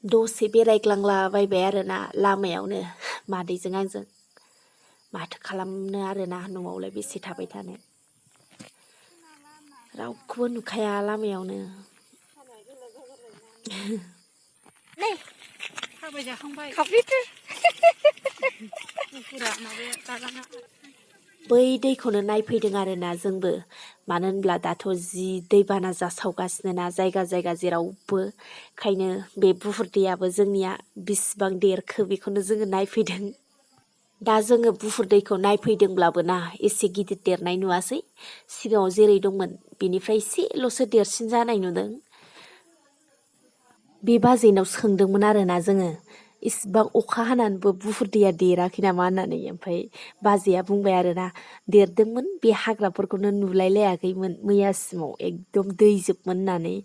दसे बेरायग्लांलाबायबाय आरोना लामायावनो मादैजों आंजों माथो खालामनो आरोना न'आवलाय बेसे थाबाय थानो रावखौबो नुखाया लामायावनो नै थाबाय जाखांबाय बै दैखौनो नायफैदों आरोना जोंबो मानो होनब्ला दाथ' जि दैबाना जासावगासिनो ना जायगा जायगा जेरावबो ओंखायनो बे बुहुर दैयाबो जोंनिया बिसिबां देरखो बेखौनो जोङो नायफैदों दा जोङो बुहुर दैखौ नायफैदोंब्लाबो ना एसे गिदिर देरनाय नुवासै सिगाङाव जेरै दंमोन बेनिफ्राय एसेल'सो देरसिन जानाय नुदों बे बाजैनाव सोंदोंमोन आरोना जोङो इसिबां अखा हानानैबो बुहुर दैया देराखै नामा होननानै ओमफ्राय बाजैया बुंबाय आरोना देरदोंमोन बे हाग्राफोरखौनो नुलाय लायाखैमोन मैयासिमाव एकदम दैजोबमोन होननानै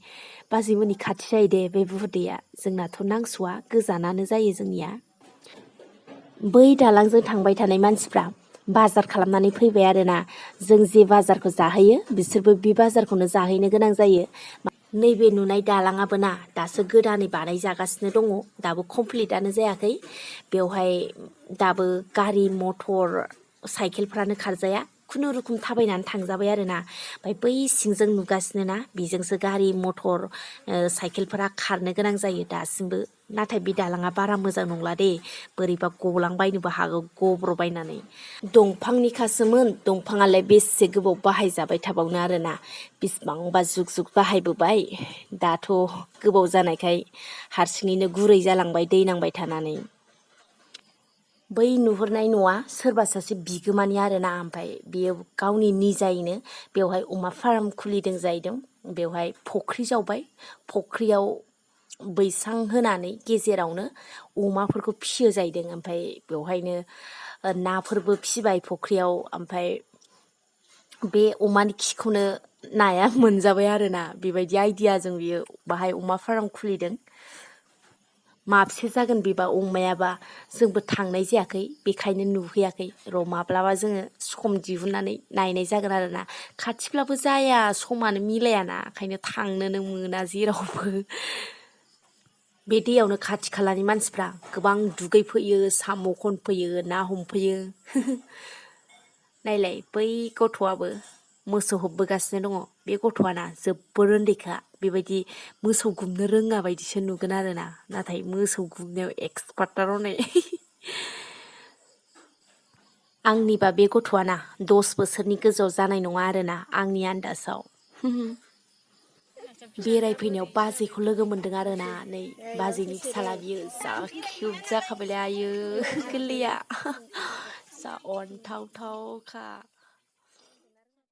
बाजैमोननि खाथि जायो दे बे बुहुर दैया जोंनाथ' नांस'आ गोजानानो जायो जोंनिया बै दालांजों थांबाय थानाय मानसिफ्रा बाजार खालामनानै फैबाय आरोना जों जे बाजारखौ जाहैयो बिसोरबो बे बाजारखौनो जाहैनो गोनां जायो नैबे नुनाय दालाङाबो ना दासो गोदानै बानायजागासिनो दङ दाबो कमप्लिटआनो जायाखै बेवहाय दाबो गारि मटर साइकेलफ्रानो खारजाया खुनुरुखुम थाबायनानै थांजाबाय आरोना ओमफ्राय बै सिंजों नुगासिनो ना बेजोंसो गारि मटर साइकेलफोरा खारनो गोनां जायो दासिमबो नाथाय बे दालाङा बारा मोजां नंला दे बोरैबा गलांबायनोबो हागौ गब्र'बायनानै दंफांनिखासोमोन दंफाङालाय बेसे गोबाव बाहायजाबाय थाबावनो आरोना बिसिबांबा जुग जुग बाहायबोबाय दाथ' गोबाव जानायखाय हारसिङैनो गुरै जालांबाय दै नांबाय थानानै बै नुहुरनाय न'आ सोरबा सासे बिगोमानि आरोना ओमफ्राय बेयो गावनि निजायैनो बेवहाय अमा फार्म खुलिदों जाहैदों बेवहाय फुख्रि जावबाय फुख्रियाव बैसां होनानै गेजेरावनो अमाफोरखौ फिसियो जाहैदों ओमफ्राय बेवहायनो नाफोरबो फिसिबाय फुख्रियाव ओमफ्राय बे अमानि खिखौनो नाया मोनजाबाय आरोना बेबायदि आइडियाजों बियो बाहाय अमा फार्म खुलिदों माबसे जागोन बेबा अमायाबा जोंबो थांनाय जायाखै बेखायनो नुहैयाखै र' माब्लाबा जोङो सम दिहुननानै नायनाय जागोन आरोना खाथिब्लाबो जाया समानो मिलायाना ओंखायनो थांनोनो मोना जेरावबो बे दैयावनो खाथि खालानि मानसिफ्रा गोबां दुगैफैयो साम' खनफैयो ना हमफैयो नायलाय बै गथ'आबो मोसौ होबबोगासिनो दङ बे गथ'आना जोबोर उन्दैखा बेबायदि मोसौ गुमनो रोङा बायदिसो नुगोन आरोना नाथाय मोसौ गुमनायाव एक्सपार्टथार हनै आंनिबा बे गथ'आना 10 बोसोरनि गोजौआव जानाय नङा आरोना आंनि आन्दाजाव बेरायफैनायाव बाजैखौ लोगो मोनदों आरोना नै बाजैनि फिसाला बियो जा किउट जाखाबायलै आयो गोरलैया जा अनथावथावखा